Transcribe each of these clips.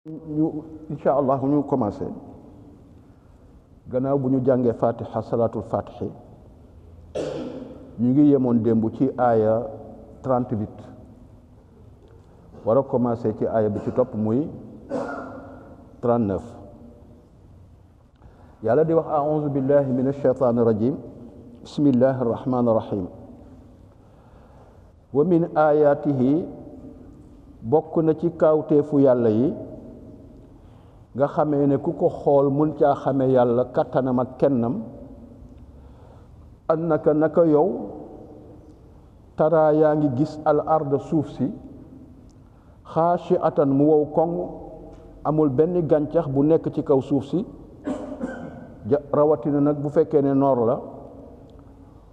ñu insha allah ñu commencé gannaaw bu ñu jàngee fatiha salatul fatihi ñu ngi yemoon démb ci aaya 38 war a commencé ci aaya bi ci topp muy 39 yàlla di wax a'udhu billahi minash shaitani rajim bismillahir rahmanir rahim wa min ayatihi bokk na ci kaawteefu yàlla yi nga xamee ne ku ko xool mun caa xame yàlla kattanam ak kennam annaka naka yow taraa yaa ngi gis al arda suuf si xaashi'atan mu wow koŋ amul benn gàncax bu nekk ci kaw suuf si rawatina nag bu fekkee ne noor la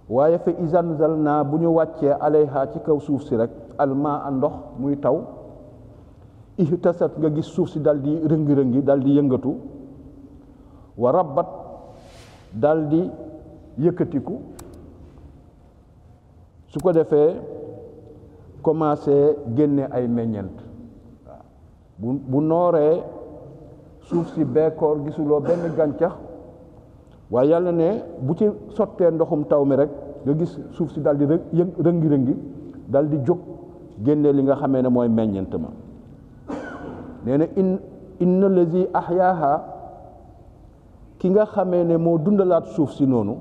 waaye fa izanzalna bu ñu wàccee alayha ci kaw suuf si rek almaa ndox muy taw ihtasat nga gis suuf si dal di rëngi-rëngi dal di yëngatu wa rabbat dal di yëkkatiku su ko defee commencé génne ay meññent waaw bu nooree suuf si beekoor gisuloo benn gàncax waaye yàlla ne bu ci sottee ndoxum taw mi rek nga gis suuf si dal di rëngi-rëngi dal di jóg génne li nga xamee ne mooy meññent ma nee na inna lazi ahyaaha ki nga xamee ne moo dundalaat suuf si noonu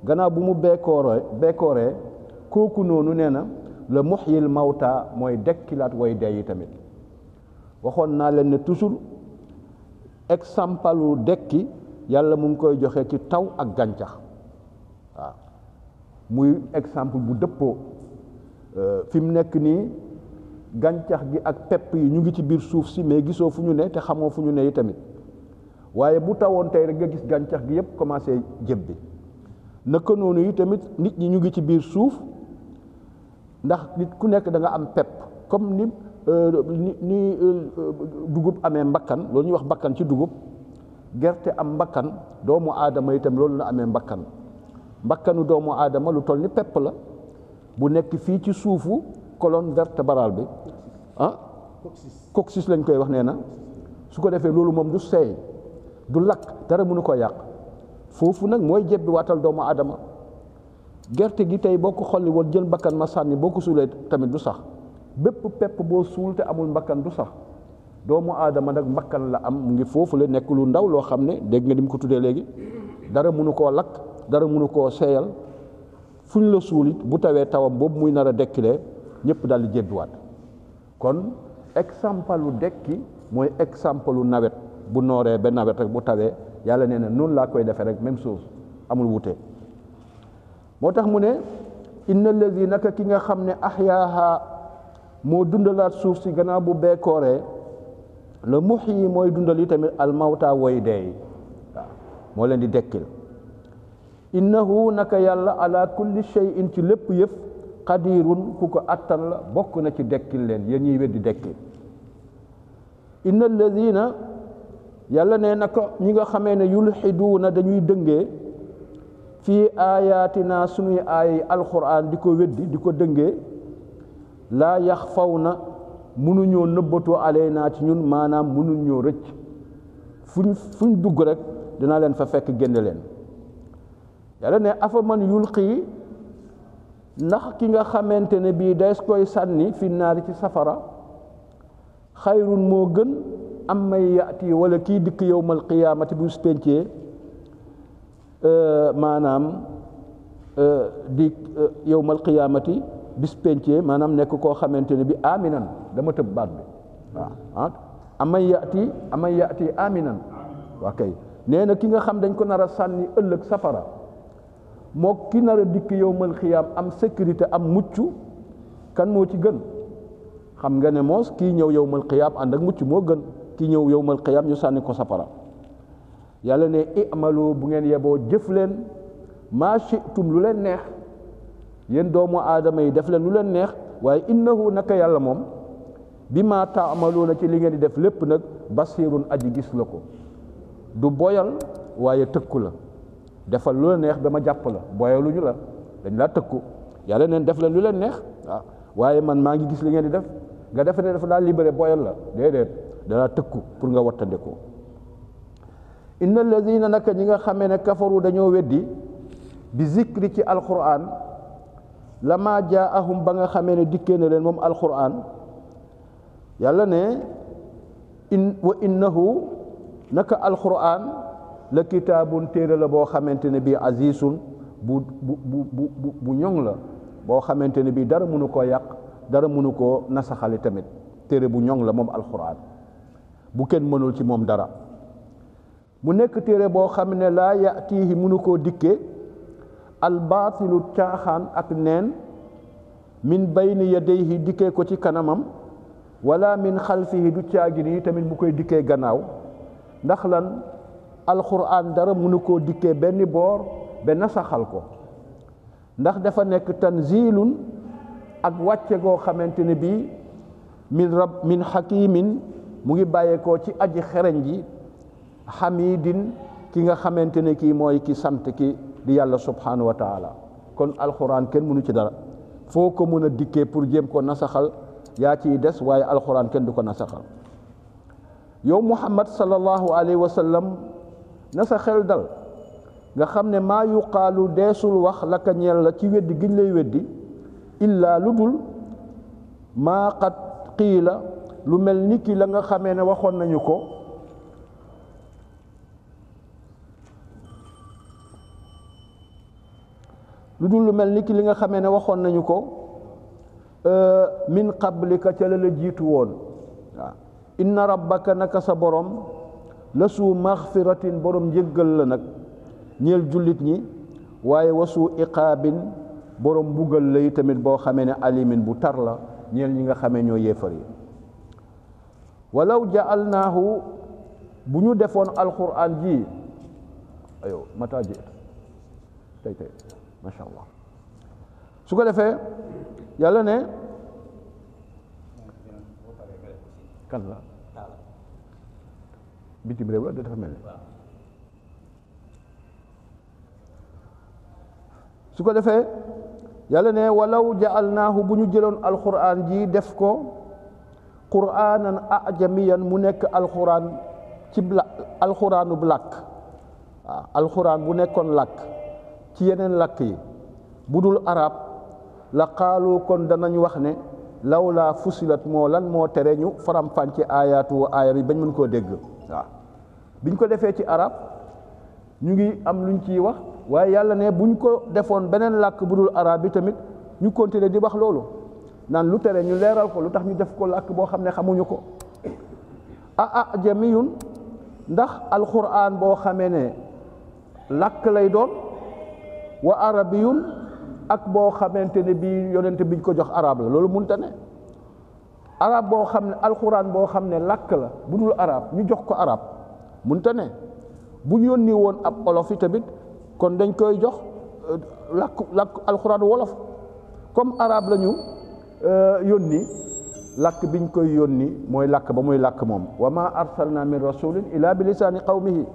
gannaaw bu mu beekooree kooku noonu nee na la muhyil mawta mooy dekkilaat way dee yi tamit waxoon naa leen ne toujours exemple dekki yàlla mu ngi koy joxe ci taw ak gàncax waaw muy exemple bu dëppoo fi mu nekk nii gàncax gi ak pepp yi ñu ngi ci biir suuf si mais gisoo fu ñu ne te xamoo fu ñu ne yi tamit waaye bu tawoon tey rek nga gis gàncax gi yépp commencé jébbi naka noonu yi tamit nit ñi ñu ngi ci biir suuf ndax nit ku nekk da nga am pepp comme ni dugub amee mbakkan loolu ñuy wax mbakkan ci dugub gerte am mbakkan doomu aadama itam loolu la amee mbakkanu doomu aadama lu toll ni pepp la bu nekk fii ci suufu colonne vertébrale bi coccyx lañ koy wax nee na su ko defee loolu moom du seey du lakk dara mënu ko yàq foofu nag mooy jebbi waatal doomu aadama gerte gi tey boo ko xolli woon jël mbakkan ma sànni boo ko suulee tamit du sax bépp pepp boo suul te amul mbakkan du sax doomu aadama nag mbakkan la am mu ngi foofu la nekk lu ndaw loo xam ne dégg nga ni mu ko tuddee léegi dara mënu koo lakk dara mënu koo seeyal fu ñu la suul it bu tawee tawam boobu muy nar a dekkilee ñëpp daal di jébbiwaat kon exemple lu dekki mooy exemple lu nawet bu nooree ba nawet rek bu tawee yàlla nee na noonu laa koy defee rek même chose amul wute moo tax mu ne inna allazi naka ki nga xam ne ahyaaha moo dundalaat suuf si gannaaw bu beekooree la muhyi mooy dundal yi tamit almawta way deey waaw moo leen di dekkil innahu naka yàlla ala kulli shay'in ci lépp yëf qadirun ku ko attan la bokk na ci dekkil leen yéen ñuy weddi dekkil inna alladina yàlla ne naka ñi nga xamee ne yulxiduuna dañuy dëngee fii ayatina suñuy aay alquran di ko weddi di ko dëngee laa yaxfawna mënuñoo nëbbatoo alaynaa ci ñun maanaam mënuñoo rëcc fuñ dugg rek dinaa leen fa fekk génne leen yàlla ne afa man yulqi ndax ki nga xamante ne bii des koy sànni fi naari ci safara xayrun moo gën am may yaati wala kii dikk yowmal qiyaamati bu spencee maanaam di yowmal qiyaamati bis pencee maanaam nekk koo xamante ne bi aminan dama tëb baat bi waaw amay yaati aminan waa kay nee na ki nga xam dañ ko nar a sànni ëllëg safara moo ki nar a dikk yowmal xiyaam am sécurité am mucc kan moo ci gën xam nga ne moos kii ñëw yowmal xiyaam ànd ak mucc moo gën kii ñëw yowmal xiyaam ñu sànni ko safara yàlla ne i'malu bu ngeen yeboo jëf leen maa shi'tum lu leen neex yéen doomu aadama yi def leen lu leen neex waaye innahu naka yàlla moom bi maa taamaluuna ci li ngeen di def lépp nag basirun aji gis la ko du boyal waaye tëkku la defal lu la neex ba ma jàpp la boyaluñu la dañ laa tëkku yàlla neen def leen lu leen neex waaw waaye man maa ngi gis li ngeen di def nga defe ne dafa daal libéré boyal la déedéet dala tëkku pour nga wattandiku inna alladina naka ñi nga xamee ne kafaru dañoo weddi bi zikri ci alquran lama jaahum ba nga xamee ne dikkee na leen moom alquran yàlla ne wa innahu naka alquran la kitaabun téere la boo xamante ne bii azizun bu ñoŋ la boo xamante ne bii dara mënu koo yàq dara mënu koo nasaxali tamit téere bu ñoŋ la moom alquran bu kenn mënul ci moom dara mu nekk téere boo xam ne laa yatiihi mënu koo dikkee albaatilu caaxaan ak neen min bayni yadayhi dikkee ko ci kanamam wala min xalfihi du caagin yi tamit mu koy dikkee gannaaw ndax lan alquran dara mënu koo dikkee benn boor ba nasaxal ko ndax dafa nekk tanzilun ak wàcce goo xamante ne bii min hakimin mu ngi bàyyeekoo ci aji xereñ ji hamidin ki nga xamante ne kii mooy ki sant ki di yàlla subhanahu wa taala kon alquran kenn mënu ci dara foo ko mën a dikkee pour jéem ko nasaxal yaa ciy des waaye alquran kenn du ko nasaxal yow muhammad sallallahu alayhi wa sallam na sa xel dal nga xam ne maa yuqaalu deesul wax laka ñeel la ci weddi giñ lay weddi illaa lu dul maa qad qiila lu mel ni ki la nga xamee ne waxoon nañu ko lu dul lu mel ni ki li nga xamee ne waxoon nañu ko min qablika ca la la jiitu woon waaw inna rabbaka naka sa borom la suu maxfiratin borom njëggal la nag ñeel jullit ñi waaye wasu iqaabin borom mbugal lay tamit boo xamee ne alimin bu tar la ñeel ñi nga xamee ñoo yéefar yi walaw ja'alnaahu bu ñu defoon alquran ji ayo mata ji tey masha Allah su ko defee yàlla ne kan la bitim réew la dafa mel ni su ko defee yàlla ne walaw ja'alnaahu bu ñu jëloon alquran ji def ko qur'aanan ajamiyan mu nekk alquran ci alquraanub làkk waaw alquran bu nekkoon làkk ci yeneen làkk yi bu dul arab la qaalu kon danañ wax ne lawlaa fusilat moo lan moo tere ñu faram-fàcce aayaatu aaya bi bañ mën koo dégg waaw biñ ko defee ci arab ñu ngi am luñ ciy wax waaye yàlla ne buñ ko defoon beneen làkk bu dul arab bi tamit ñu continuer di wax loolu naan lu tere ñu leeral ko lu tax ñu def ko làkk boo xam ne xamuñu ko ajamiyun ndax alquran boo xamee ne làkk lay doon wa arabiyun ak boo xamante ne bii yonente biñ ko jox arab la loolu munta ne arab boo xam ne alquran boo xam ne làkk la bu dul arab ñu jox ko arab munta ne bu ñu yónni woon ab olof yi tamit kon dañ koy jox làkk alquran wolof comme arab la ñu yónni làkk biñ koy yónni mooy làkk ba muy làkk moom wa ma arsalna min rasulin illa bi lisaani qawmihi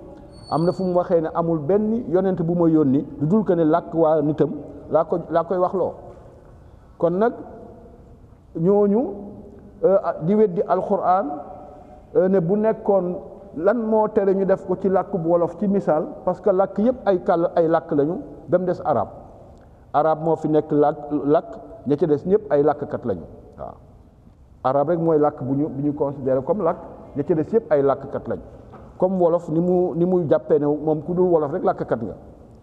am na fu mu waxee ne amul benn yonent bu ma yónni lu dul que ne làkk waa nitam laa koy wax loo kon nag ñooñu di weddi alquran ne bu nekkoon lan moo tere ñu def ko ci làkk bu wolof ci misaal parce que làkk yépp ay làkk lañu ba mu des arab arab moo fi nekk làkk ña ci des ñëpp ay làkkkat lañu waaw arab rek mooy làkk bu ñu considéré comme làkk ña ci des yëpp ay làkkkat lañu comme wolof ni mu jàppee ne moom ku dul wolof rek làkkkat nga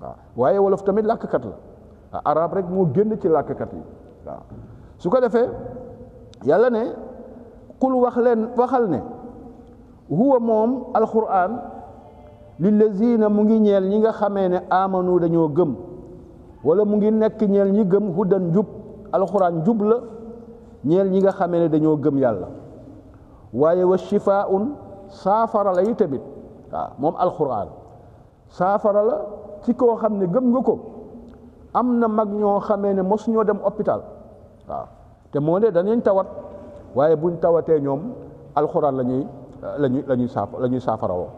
waaw waaye wolof tamit làkkkat la arab rek moo génn ci làkkkat yi waaw su ko defee yàlla ne qul waxal ne huwa moom alquran lillazina mu ngi ñeel ñi nga xamee ne amanu dañoo gëm wala mu ngi nekk ñeel ñi gëm hudan njub alquran njub la ñeel ñi nga xamee ne dañoo gëm yàlla waaye wa shifaa'un saafara la yi tamit waaw moom alquran saafara la ci koo xam ne gëm nga ko am na mag ñoo xamee ne mosu ñoo dem hôpital waaw te moo ne danañ tawat waaye buñ tawatee ñoom alquran la ñuy saafara woo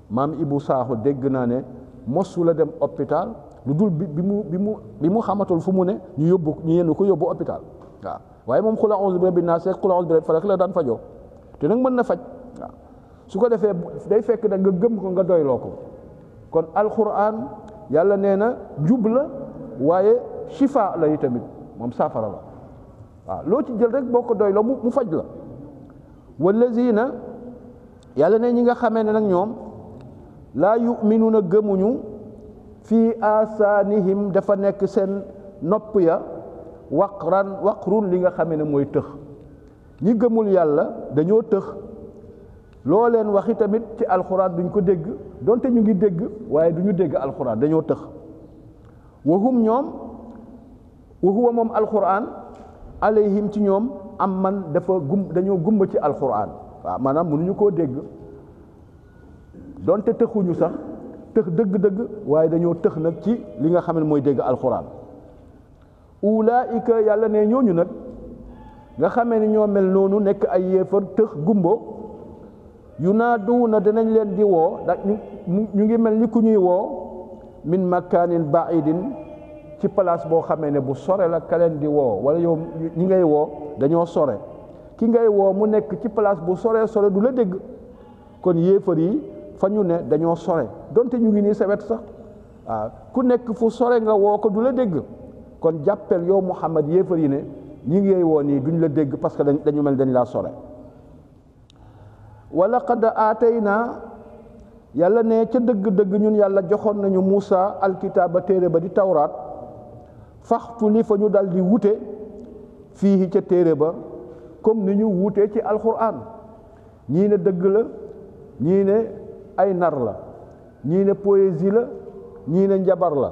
maam Ibu Saaxu dégg naa ne mosu la dem hôpital lu dul bi mu xamatul fu mu ne ñu yenn ko yóbbu hôpital waaw waaye moom xul a'uuzu bi rabbin naas xul a'uuzu bi rabbil falaq la daan fajoo te nag mën na faj waaw su ko defee day fekk da nga gëm ko nga doyloo ko kon alquran yàlla nee na njub la waaye shifa la yi tamit moom saafara la waaw loo ci jël rek boo ko doyloo mu faj la wallazina yàlla ne ñi nga xamee ne nag ñoom laa yuminuuna gëmuñu fii asaanihim dafa nekk seen nopp ya waqrun li nga xamee ne mooy tëx ñi gëmul yàlla dañoo tëx loo leen waxi tamit ci alxuraan duñ ko dégg donte ñu ngi dégg waaye duñu dégg alxuraan dañoo tëx wahum ñoom wa huwa moom alxuraan alayhim ci ñoom am man dañoo gumba ci alxuraan waaw maanaam mënuñu koo dégg donte tëxuñu sax tëx dëgg-dëgg waaye dañoo tëx nag ci li nga xam ne mooy dégg alxuraan ulaika yàlla ne ñooñu nag nga xamee ni ñoo mel noonu nekk ay yéefar tëx gumbo yunaaduuna danañ leen di woo da ñu ngi mel ni ku ñuy woo min makaanin baidin ci place boo xamee ne bu sore la ka leen di woo wala yow ñi ngay woo dañoo sore ki ngay woo mu nekk ci place bu sore du la dégg kon yéefar yi fa ñu ne dañoo sore donte ñu ngi nii sa wet sax waaw ku nekk fu sore nga woo ko du la dégg kon jàppel yow Muhammad yéefar yi ne ñi ngay woo nii duñ la dégg parce que dañu mel dañ laa sore wala qad aatayna yàlla ne ca dëgg-dëgg ñun yàlla joxoon nañu Muusa alkitaaba téere ba di tawraat faxtu li fa ñu dal di wute fii ca téere ba comme ni ñu wutee ci alquran ñii ne dëgg la ñii ne ay nar la ñii ne poésie la ñii ne njabar la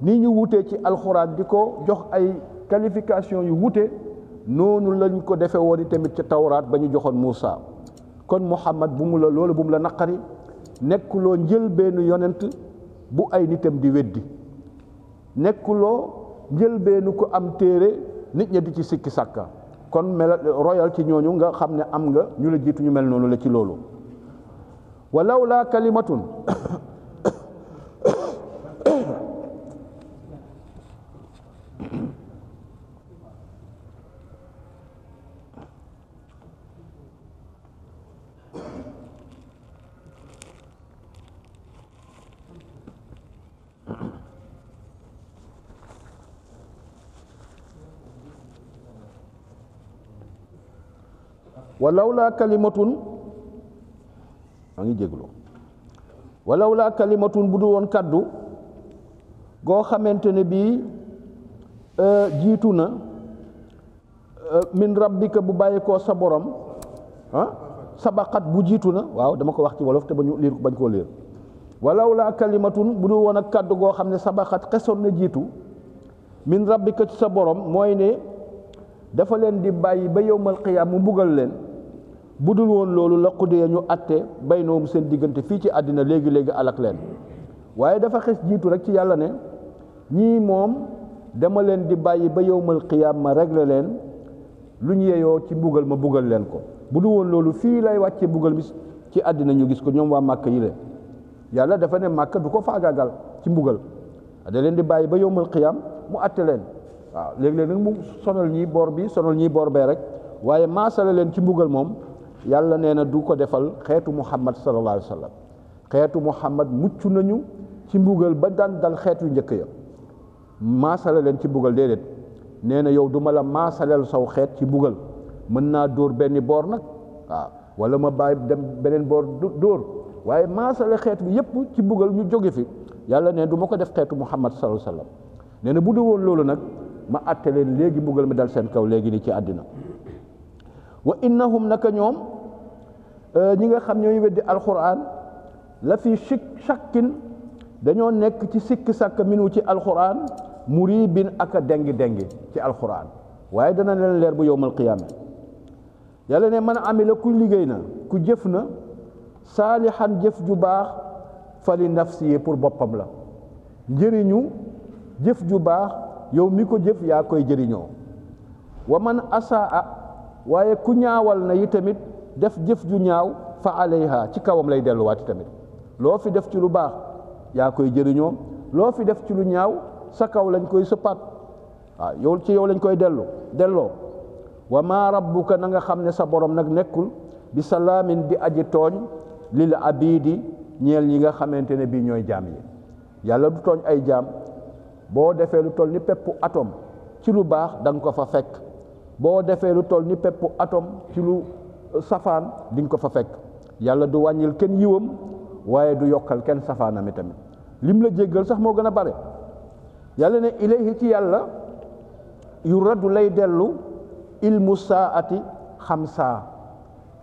nii ñu wutee ci alquran di ko jox ay qualification yu wute noonu lañ ko defe woon tamit ca tawraat ba ñu joxoon Muusa kon Muhammad bu mu la naqari nekkuloo njël benn yonent bu ay nitam di weddi nekkuloo njël benn ko am téere nit ña di ci sikki sàkka kon royal ci ñooñu nga xam ne am nga ñu la jiitu ñu mel noonu la ci loolu walaw laa kalimatun walawlaa kalimatun maa ngi jéglu walawlaa kalimatun bu du woon kaddu goo xamante ne bii jiitu na min rabbika bu bàyyi koo sa borom sabaqat bu jiitu na waaw dama ko wax ci wolof te bañ koo liir walawlaa kalimatun bu du woon ak kaddu goo xam ne sabaqat xesoon na jiitu min rabbika ci sa borom mooy ne dafa leen di bàyyi ba yowmal qiyaam mu mbugal leen bu dul woon loolu la xuddee ñu atte baynoom seen diggante fii ci àddina léegi alak leen waaye dafa xes jiitu rek ci yàlla ne ñii moom dama leen di bàyyi ba yowmal qiyaam ma réglé leen lu ñu yeyoo ci mbugal ma mbugal leen ko bu dul woon loolu fii lay wàccee mbugal mi ci àddina ñu gis ko ñoom waa Màkka yi leen yàlla dafa ne Màkka du ko faagaagal ci mbugal da leen di bàyyi ba yowmal qiyaam mu atte leen waaw léeg-léeg nag mu sonal ñii boor bi sonal ñii boor bee rek waaye maasale leen ci mbugal moom yàlla nee na du ko defal xeetu Muhammad sallallahu alayhi wa sallam xeetu Muhammad mucc nañu ci mbugal ba daan dal xeet yu njëkk ya maasale leen ci mbugal déedéet nee na yow du ma la maasaleel saw xeet ci mbugal mën naa dóor benn boor nag waaw wala ma bàyyi dem beneen boor dóor waaye maasale xeet bi yépp ci mbugal ñu jóge fi yàlla nee du ma ko def xeetu Muhammad sallallahu alayhi wa sallam nee na bu du woon loolu nag ma àtte leen léegi mbugal mi dal seen kaw léegi ni ci àddina wa innahum naka ñoom ñi nga xam ñooy weddi alquran la fi shakkin dañoo nekk ci sikki sàkk minu ci alquran muribin aka dengi ci alquran waaye dana leen leer bu yowmal qiyaama yàlla ne man amila ku liggéey na ku jëf na saalihan jëf ju baax fa li nafsi pour boppam la njëriñu jëf ju baax yow mi ko jëf yaa koy jëriñoo wa man asaa waaye ku ñaawal na yi tamit def jëf ju ñaaw fa alayha ci kawam lay delluwaati tamit loo fi def ci lu baax yaa koy jëriñoo loo fi def ci lu ñaaw sa kaw lañ koy sëppaat waaw yow lañ koy delloo wa ma rabbuka na nga xam ne sa borom nag nekkul bi salaamin di aji tooñ lil abidi ñeel ñi nga xamante ne bii ñooy jaam yi. yàlla du tooñ ay jaam. boo defee lu toll ni peppu atome ci lu baax da nga ko fa fekk, boo defee lu toll ni peppu atome ci lu safaan di nga ko fa fekk. yàlla du wàññil kenn yiwam waaye du yokkal kenn safaanam tamit. lim la jéggal sax moo gën a bare. yàlla ne ilayhi ci yàlla yu raddu lay dellu ilmu saati xam saa.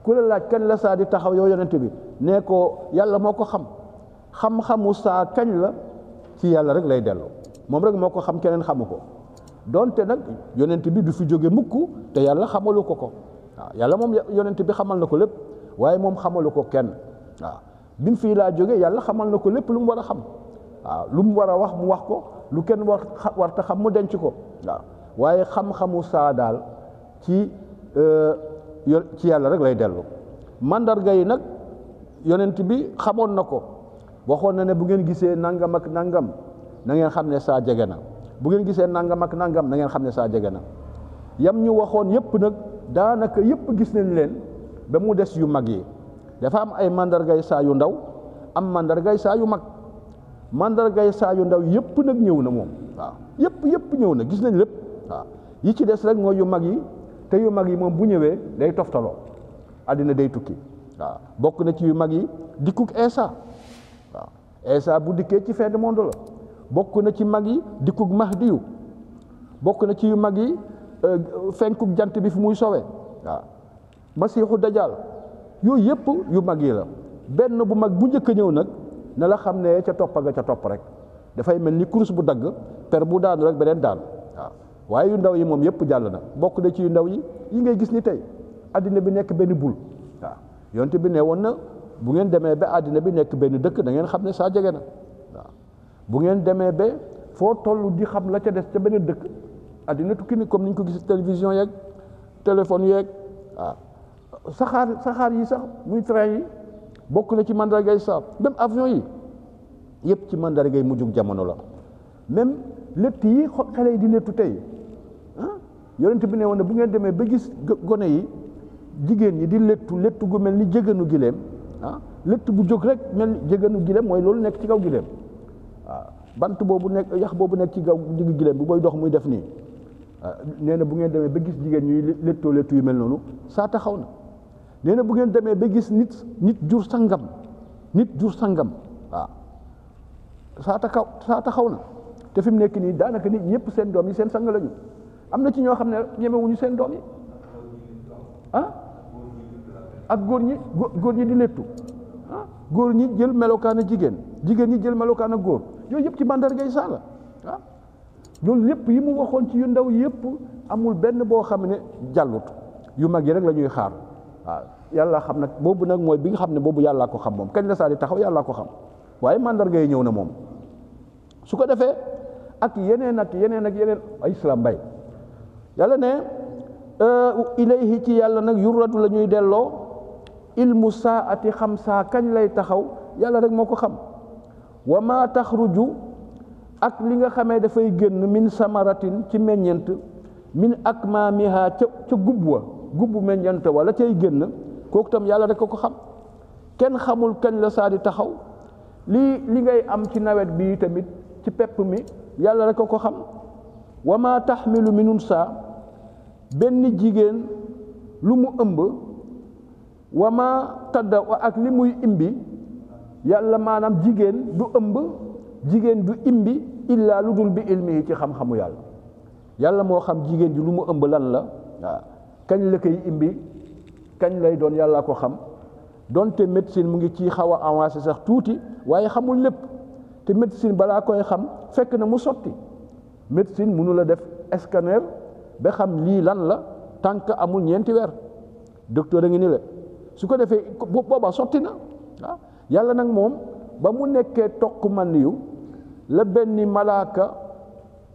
ku la laaj kañ la saa di taxaw yow yonent bi nee ko yàlla moo ko xam. xam-xamu saa kañ la ci yàlla rek lay dellu, moom rek moo ko xam, keneen xamu ko. donte nag yonent bi du fi jóge mukk te yàlla xamalu ko waaw. yàlla moom yonent bi xamal na ko lépp waaye moom xamalu ko kenn waaw. bi mu fii laa jóge yàlla xamal na ko lépp lu mu war a xam waaw. lu mu war a wax mu wax ko, lu kenn war ta xam mu denc ko waaw. waaye xam-xamu saa daal ci yàlla rek lay dellu. mandarga yi nag yonent bi xamoon na ko, waxoon na ne bu ngeen gisee nangam ak nangam na ngeen xam ne saa jege na, bu ngeen gisee nangam ak nangam na ngeen xam ne saa jege na. yam ñu waxoon yëpp nag daanaka yëpp gis nañ leen ba mu des yu mag yi. dafa am ay mandargay saa yu ndaw, am mandargay saa yu mag. mandargay saa yu ndaw yëpp nag ñëw na moom waaw. yëpp ñëw na, gis nañ lépp waaw. yi ci des rek mooy yu mag yi, te yu mag yi moom bu ñëwee day toftaloo, àddina day tukki waaw. bokk na ci yu mag yi dikkuk Isa waaw. Isa bu dikkee ci fin du monde la. bokk na ci mag yi dikkug Mahdiyu, bokk na ci yu mag yi fenkug jant bi fu muy sowe waaw. Masiixu Dajjal, yooyu yëpp yu mag yi la. benn bu mag bu njëkk a ñëw nag na la xam ne ca topp ga ca topp rek dafay mel ni kurus bu dagg, per bu daanu rek beneen daanu waaw. waaye yu ndaw yi moom yëpp jàll na. bokk na ci yu ndaw yi ngay gis ni tey àddina bi nekk benn bul waaw. yonte bi ne woon na bu ngeen demee ba àddina bi nekk benn dëkk da ngeen xam ne saa jege na waaw. bu ngeen demee ba foo toll di xam la ca des ca benn dëkk, àddina tukki ni comme ni ñu ko gis télévision yeeg téléphone yeeg waaw. saxaar yi sax muy train yi bokk na ci mandargay saa. même avion yi yëpp ci mandargay mujjug jamono la. même létt yi xale yi di léttu tey yonent bi ne woon ne bu ngeen demee ba gis gone yi jigéen ñi di léttu gu mel ni jéganu gileem létt bu jóg rek mel ni jéganu gileem mooy loolu nekk ci kaw gileem waaw. bant boobu nekk yax boobu nekk ci kaw digg gileem bu booy dox muy def nii nee na bu ngeen demee ba gis jigéen ñuy léttu yu mel noonu saa taxaw na. nee na bu ngeen demee ba gis nit jur sangam waaw saa taxaw na. te fi mu nekk nii daanaka nit ñëpp seen doom yi seen sang lañu. am na ci ñoo xam ne ñemewuñu seen doom yi ak góor ñi di léttu góor ñi jël melokaan a jigéen ñi jël melokaan a góor, yooyu yëpp ci mandargay saa la loolu lépp yi mu waxoon ci yu ndaw yëpp amul benn boo xam ne jàllut, yu mag yi rek la ñuy xaar waaw. yàlla xam nag boobu nag mooy bi nga xam ne boobu yàllaa ko xam moom kañ la saa di taxaw yàllaa ko xam, waaye mandarga yi ñëw na moom. su ko defee ak yeneen ay islam bay yàlla ne ilayhi ci yàlla nag yurradu la ñuy delloo ilmu saati xam saa kañ lay taxaw yàlla rek moo ko xam. wa ma taxruju ak li nga xamee dafay génn min samaratin ci meññent min akmaamiha ca gubbu meññent wala cay génn kooku tam yàlla rek ko xam. kenn xamul kañ la saa di taxaw. li ngay am ci nawet bi tamit ci pepp mi yàlla rek ko xam. wa ma taxmilu min unsa benn jigéen lu mu ëmb, wa ma tadda ak li muy imbi yàlla maanaam jigéen du ëmb, jigéen du imbi illaa lu dul bi ilmi ci xam-xamu yàlla moo xam jigéen ji lu mu ëmb lan la waaw. kañ la koy imbi kañ lay doon yàlla ko xam. donte médecine mu ngi ci xaw a avancé sax tuuti waaye xamul lépp, te médecine balaa koy xam fekk na mu sotti. médecine mënu la def scanner ba xam lii lan la tànk amul ñeenti weer, docteur a ngi ni la su ko defee boobaa sotti na waaw. yàlla nag moom ba mu nekkee toq mànniyu la benn malaaka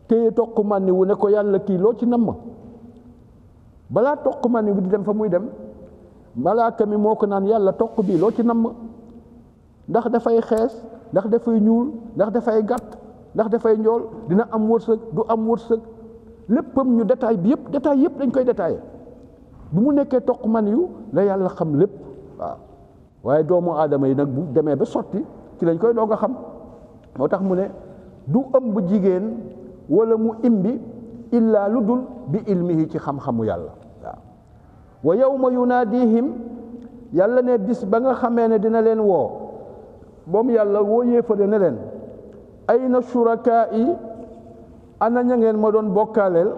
téye toq mànniwu ne ko yàlla kii loo ci namm. balaa toq mànniwu bi di dem fa muy dem malaaka mi moo ko naan yàlla toq bii loo ci namm, ndax dafay xees, ndax dafay ñuul, ndax dafay gàtt, ndax dafay njool, dina am wërsëg du am wërsëg, léppam ñu détail yëpp dañ koy détaillé. bu mu nekkee toq mànniyu la yàlla xam lépp waaye doomu aadama yi nag bu demee ba sotti ci lañ koy doog a xam moo tax mu ne du ëmb jigéen wala mu imbi illaa lu dul bi ilmihi ci xam-xamu yàlla waaw wa yawma yunaadihim yàlla ne bis ba nga xamee ne dina leen woo moom yàlla woo yéefare ne leen ayna shurakaa yi ana ña ngeen ma doon bokkaaleel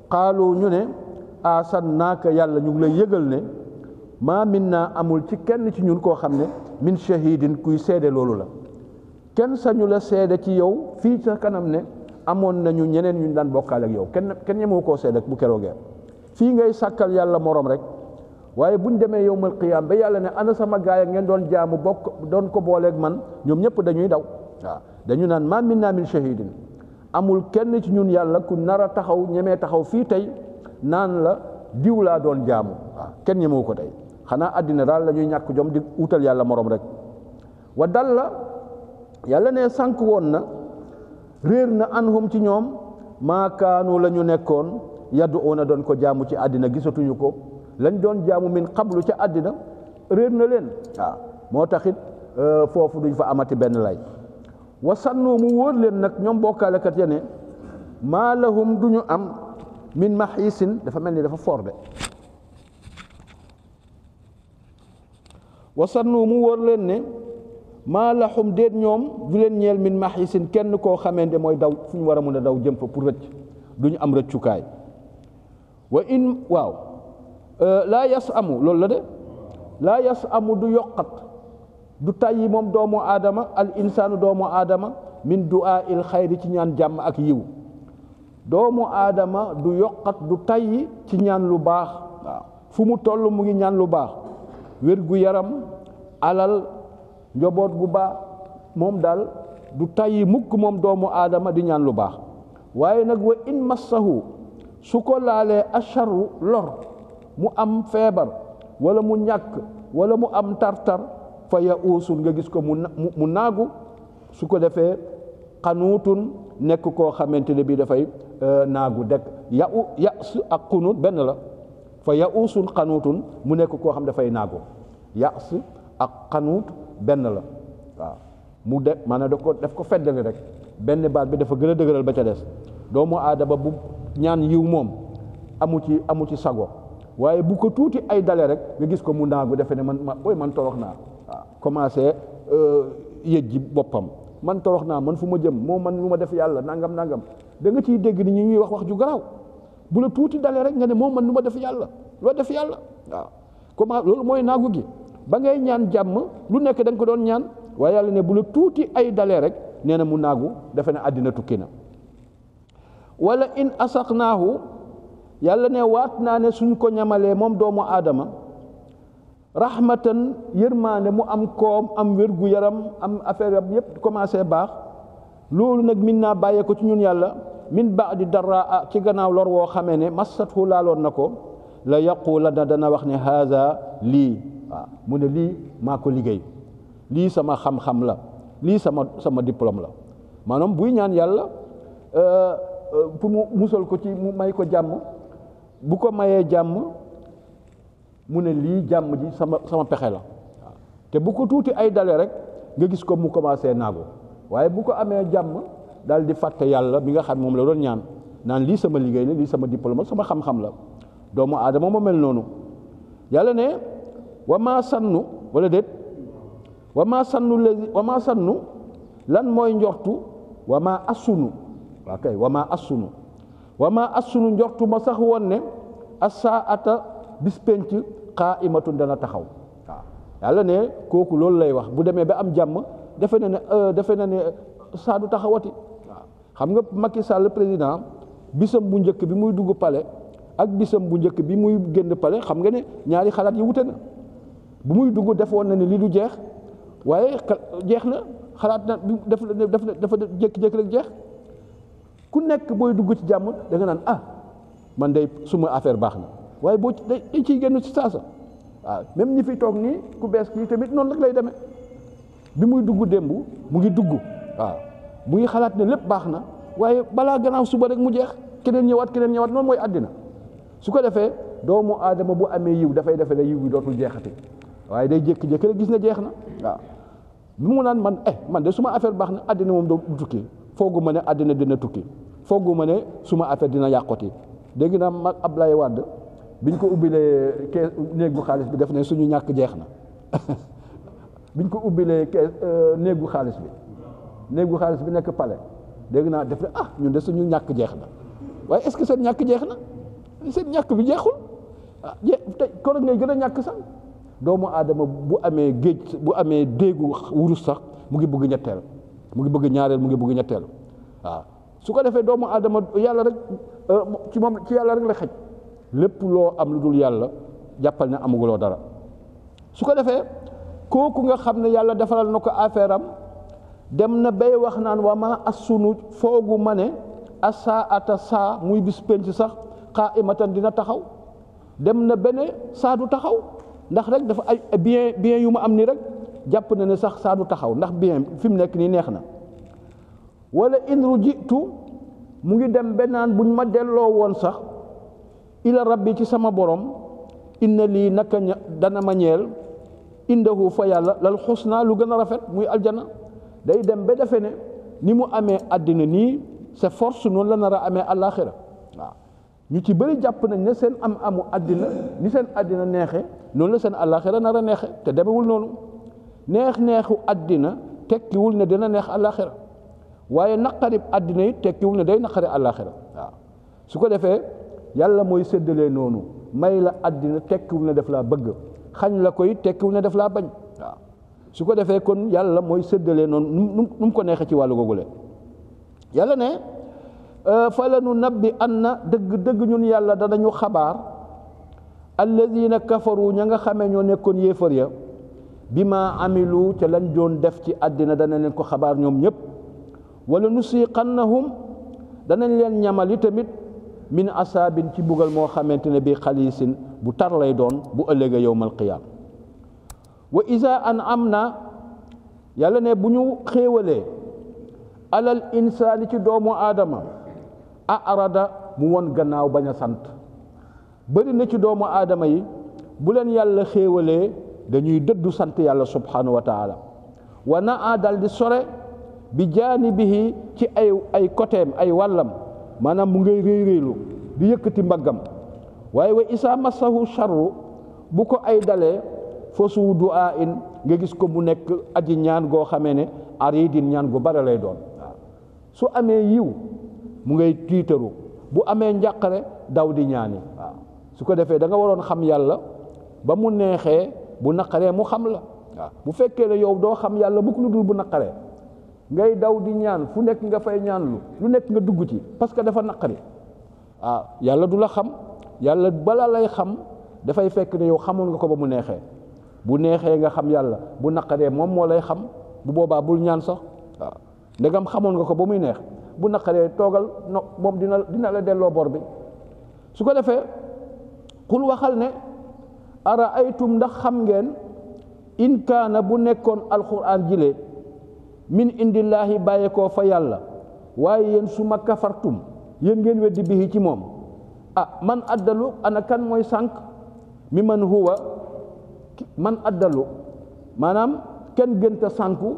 qaalu ñu ne asannaaka yàlla ñu ngi lay yëgal ne maa min naa amul ci kenn ci ñun koo xam ne min shahidin kuy seede loolu la kenn sañu la seede ci yow fii sa kanam ne amoon nañu ñeneen ñu daan bokkaale ak yow kenn ñemoo koo seede bu keroogee fii ngay sàkkal yàlla morom rek waaye buñ demee yowmal qiyaam ba yàlla ne ana sama gaay ak ngeen doon jaamu bokk doon ko booleeg man ñoom ñëpp dañuy daw waaw dañu naan maa min naa min shahidin amul kenn ci ñun yàlla ku nar a taxaw ñemee taxaw fii tey naan la diw laa doon jaamu waaw kenn ñemoo ko tey xanaa àddina daal la ñuy ñàkk jom di utal yàlla morom rek wa dal la yàlla ne sànq woon na réer na anhum ci ñoom maakaanu la ñu nekkoon yaddu oona doon ko jaamu ci àddina gisatuñu ko lañ doon jaamu min qablu ca àddina réer na leen waaw moo taxit foofu duñ fa amati benn lay wa sannu mu wóor leen nag ñoom bokkaalekat ya ne maa lahum duñu am min maxiisin dafa mel ni dafa foor de wa sannu mu wóor leen ne maa lahum déet ñoom du leen ñeel min maxiisin kenn koo xamante mooy daw fu ñu war a mën a daw jëm fa pour rëcc duñu am rëccukaay wa in waaw laa yas amu loolu la de laa yas amu du yokkat du tàyyi moom doomu aadama al insaanu doomu aadama min du'a il xayri ci ñaan jàmm ak yiw doomu aadama du yokkat du tàyyi ci ñaan lu baax waaw fu mu toll mu ngi ñaan lu baax wér gu yaram alal njaboot gu baax moom daal du tàyyi mukk moom doomu aadama di ñaan lu baax waaye nag wa in massahu su ko laalee asharu lor mu am feebar wala mu ñàkk wala mu am tartar fa ya uusun nga gis ko mu naagu su ko defee xanuutun nekk koo xamante ne bii dafay naagu dekk ya su ak xunut benn la fa ya uusun xanuutun mu nekk koo xam dafay naagu yas ak xanuut benn la waaw mu de maanaam daf ko feddali rek benn baat bi dafa gën a dëgëral ba ca des doomu aadama bu ñaan yiw moom amu ci sago waaye bu ko tuuti ay dale rek nga gis ko mu naagu defe ne man torox naa waaw commencé yëjji boppam man torox naa man fu ma jëm moo man lu ma def yàlla nangam da nga ciy dégg ni ñi ñuy wax ju garaaw bu la tuuti dale rek nga ne moo man lu ma def yàlla loo def yàlla waaw comment loolu mooy naagu gi ba ngay ñaan jàmm lu nekk da nga ko doon ñaan waaye yàlla ne bu la tuuti ay dale rek nee na mu naagu defe ne àddina tukki na wala in asaqnaahu yàlla ne waat naa ne suñ ko ñamalee moom doomu aadama rahmatan yërmaane mu am koom am wérgu yaram am affaire yam yépp commencé baax loolu nag min naa bàyyee ko ci ñun yàlla min baadi dara ci gannaaw lor woo xamee ne massathu laaloon na ko la yaqulanna dana wax ne haza lii waaw mu ne lii maa ko liggéey lii sama xam-xam la lii sama diplôme la maanaam buy ñaan yàlla pour mu musal ko ci mu may ko jàmm bu ko mayee jàmm mu ne lii jàmm ji sama pexe la waaw te bu ko tuuti ay dale rek nga gis ko mu commencé naagu waaye bu ko amee jàmm daal di fàtte yàlla mi nga xam moom la doon ñaan naan lii sama liggéey la lii sama diplôme sama xam-xam la doomu aadama moo mel noonu yàlla ne wa maa sannu wala déet wa maa sannu lan mooy njortu wa maa assunu waa kay wa maa assunu njortu ma sax woon ne as-saa'ata bis penc qaa'imatun dana taxaw waaw yàlla ne kooku loolu lay wax bu demee ba am jàmm defe na ne saa du taxawati waaw xam nga Macky Sall président bisam bu njëkk bi muy dugg palais ak bisam bu njëkk bi muy génn palais xam nga ne ñaari xalaat yi wute na bu muy dugg defoon na ne li du jeex waaye jeex na xalaat na dafa jékki-jékki rek jeex ku nekk booy dugg ci jàmm da nga naan man day suma affaire baax na waaye boo day ciy génn ci saasa waaw même ñi fi toog nii ku bees kii tamit noonu rek lay demee bi muy dugg démb mu ngi dugg waaw mu ngi xalaat ne lépp baax na waaye balaa gannaaw suba rek mu jeex keneen ñëwaat noonu mooy àddina su ko defee doomu aadama bu amee yiw dafay defe ne yiw bi dootul jeexati waaye day jékki-jékki rek gis na jeex na waaw bi mu naan man de suma affaire baax na àddina moom du tukki foogu ma ne àddina dina tukki foogu ma ne suma affaire dina yàqoti dégg naa mag Ablaye Wade biñ ko ubbilee néegu xaalis bi def ne suñu ñàkk jeex na biñ ko ubbilee néegu xaalis bi nekk palais dégg naa def ne ñun de suñu ñàkk jeex na waaye est-ce que seen ñàkk jeex na seen ñàkk bi jeexul tey kon ngay gën a ñàkk sax doomu aadama bu amee géej bu amee déegu wurus sax mu ngi bëgg ñetteel mu ngi bëgg ñaareel mu ngi bëgg ñetteel waaw su ko defee doomu aadama yàlla rek ci yàlla rek la xej lépp loo am lu dul yàlla jàppal ne amuguloo dara su ko defee kooku nga xam ne yàlla defaral na ko affaire am dem na bay wax naan waa ma assunu foogu ma ne asaata saa muy bis penc sax qaimatan dina taxaw dem na bene saa du taxaw ndax rek dafa ay bien yu mu am ni rek jàpp na ne sax saa du taxaw ndax bien fi mu nekk nii neex na wala in rujitu mu ngi dem benaan buñ ma delloo woon sax ila rabbi ci sama borom inna lii naka dana ma ñeel indahu fa yàlla lal xusna lu gën a rafet muy aljana day dem ba defe ne ni mu amee àddina nii c'est force noonu la nar a amee àllaaxira waaw ñu ci bëri jàpp nañ ne seen amu àddina ni seen àddina neexe noonu la seen àllaaxira nar a neexe te demewul noonu neexu àddina tekkiwul ne dina neex àllaaxira waaye naqarib àddina yi tekkiwul ne day naqari àllaaxira waaw su ko defee yàlla mooy séddalee noonu may la àddina tekkiwul ne def laa bëgg xañ la koy tekkiwul ne def laa bañ waaw su ko defee kon yàlla mooy séddalee noonu nu mu ko neexee ci wàllu googule yàlla ne fa la nu nabbi anna dëgg ñun yàlla danañu xabaar alladina kafaru ña nga xamee ñoo nekkoon yéefar ya bi ma amilu ca lañ doon def ci àddina dana leen ko xabaar ñoom ñëpp wala nusiqannahum danañ leen ñamali tamit min asaabin ci bugal moo xamante ne bi xaliisin bu tar lay doon bu ëllëgee yowmal qiyaam wa isa an am na yàlla ne bu ñu xéewalee alal insaani ci doomu aadama arada mu won gannaaw bañ a sant bëri na ci doomu aadama yi bu leen yàlla xéewalee dañuy dëddu sant yàlla subhanahu wa taala wa naa dal di sore bi jaanibihi ci ay côtéem ay wàllam maanaam mu ngay réyréylu di yëkkati mbaggam waaye wa isa massahu charru bu ko ay dalee fa suu du'a in nga gis ko mu nekk aji ñaan goo xamee ne aridin ñaan gu bare lay doon waaw su amee yiw mu ngay tiitaru bu amee njàqare daw di ñaani waaw su ko defee da nga waroon xam yàlla ba mu neexee bu naqaree mu xam la waaw bu fekkee ne yow doo xam yàlla mukk lu dul bu naqaree ngay daw di ñaan fu nekk nga fay ñaan lu nekk nga dugg ci parce que dafa naqari waaw yàlla du la xam yàlla bala lay xam dafay fekk ne yow xamoon nga ko ba mu neexee bu neexee nga xam yàlla bu naqaree moom moo lay xam bu boobaa bul ñaan sax waaw ndegam xamoon nga ko ba muy neex bu naqaree toogal no moom dina la delloo bor bi su ko defee xul waxal ne ara aytum ndax xam ngeen in kaana bu nekkoon alquran jile min indillaahi bàyyeekoo fa yàlla waaye yéen su ma kafartum yéen ngeen weddi bihi ci moom man addalu ana kan mooy sànq mi man huwa man addalu maanaam kenn gënta sànku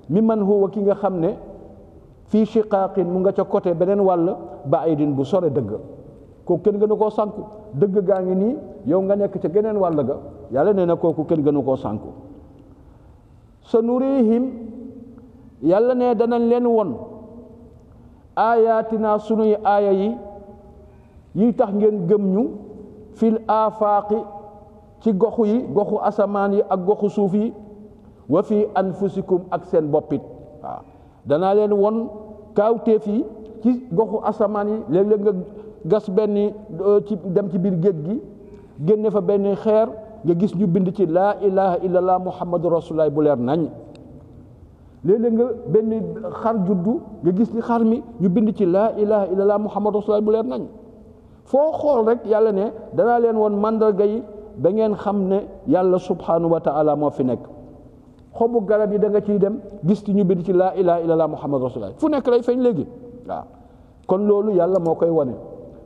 mi man huwa ki nga xam ne fii shiqaaqin mu nga ca côté beneen wàll baidin bu sore dëgg kooku kenn gënu koo sànku dëgg gaa ngi nii yow nga nekk ca geneen wàll ga yàlla nee na kooku kenn gënu koo sànku sa nurihim yàlla ne danañ leen won ayatina sunuy aaya yi tax ngeen gëm ñu fil afaaqi ci goxu asamaan yi ak goxu suuf yi wa fi anfusikum ak seen boppit waaw danaa leen won kaawteef yi ci goxu asamaan yi léeg-léeg nga gas benn dem ci biir géej gi génne fa benn xeer nga gis ñu bind ci laa ilaha illallah muhammadu rasulullah bu leer nañ léeg-léeg nga benn xar juddu nga gis ni xar mi ñu bind ci laa ilaha illallah muhammadu rasulullah bu leer nañ foo xool rek yàlla ne danaa leen woon mandarga yi ba ngeen xam ne yàlla subhanahu wa taala moo fi nekk xobu garab yi da nga ciy dem gis ci ñu bind ci laa ilaha illallah muhammadu rasulullah fu nekk lay feeñ léegi waaw kon loolu yàlla moo koy wane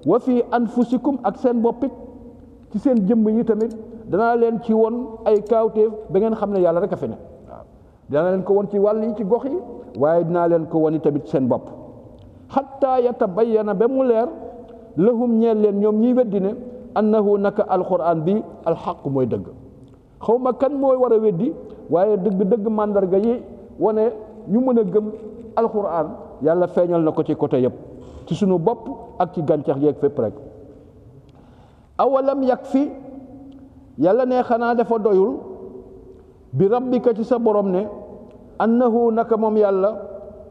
wa fi anfusikum ak seen boppit ci seen jëmm yi tamit danaa leen ci won ay kaawteef ba ngeen xam ne yàlla rek a fi ne waaw danaa leen ko won ci wàll yi ci gox yi waaye dinaa leen ko woni tamit seen bopp xatta yatabayyana ba mu leer lahum ñeel leen ñoom ñiy weddi ne annahu naka alquran bi alxaq mooy dëgg xaw ma kan mooy war a weddi waaye dëgg màndarga yi wane ñu mën a gëm alquran yàlla feeñal na ko ci côté yëpp ci sunu bopp ak ci gàncax yeeg fépp rek awalam yakfi yàlla ne xanaa dafa doyul bi rabbika ci sa borom ne annahu naka moom yàlla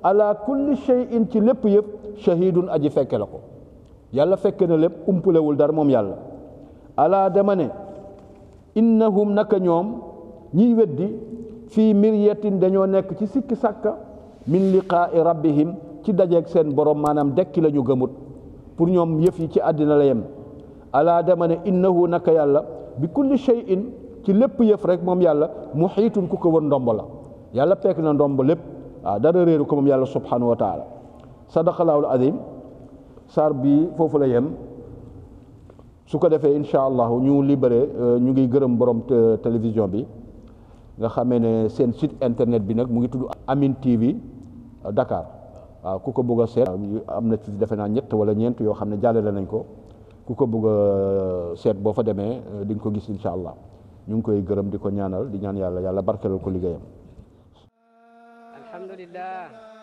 ala kulli shay'in ci lépp yëpp shahidun aji fekke la ko yàlla fekke na lépp umpulewul dara moom yàlla ala dama ne innahum naka ñoom ñiy weddi fii miryatin dañoo nekk ci sikki sàkka min liqaa'i rabbihim ci dajeeg seen borom maanaam dekki la ñu gëmut pour ñoom yëf yi ci àddina la yem ala dama ne innahu naka yàlla bi kulli shay'in ci lépp yëf rek moom yàlla muhiitun ku ko wër ndombo la yàlla pekk na ndombo lépp waaw dara réeru ko moom yàlla subhanahu wa taala sadaqallahul azim saar bi foofu la yem su ko defee incha allahu ñu libéré ñu ngi gërëm borom télévision bi nga xamee ne seen site internet bi nag mu ngi tudd Amine TV Dakar waaw ku ko bëgg a seet am na ci defe naa ñett wala ñeent yoo xam ne jàllale nañ ko ku ko bëgg a seet boo fa demee di nga ko gis incha allah ñu ngi koy gërëm di ko ñaanal di ñaan yàlla barkeelal ko liggéeyam. alhamdulillah.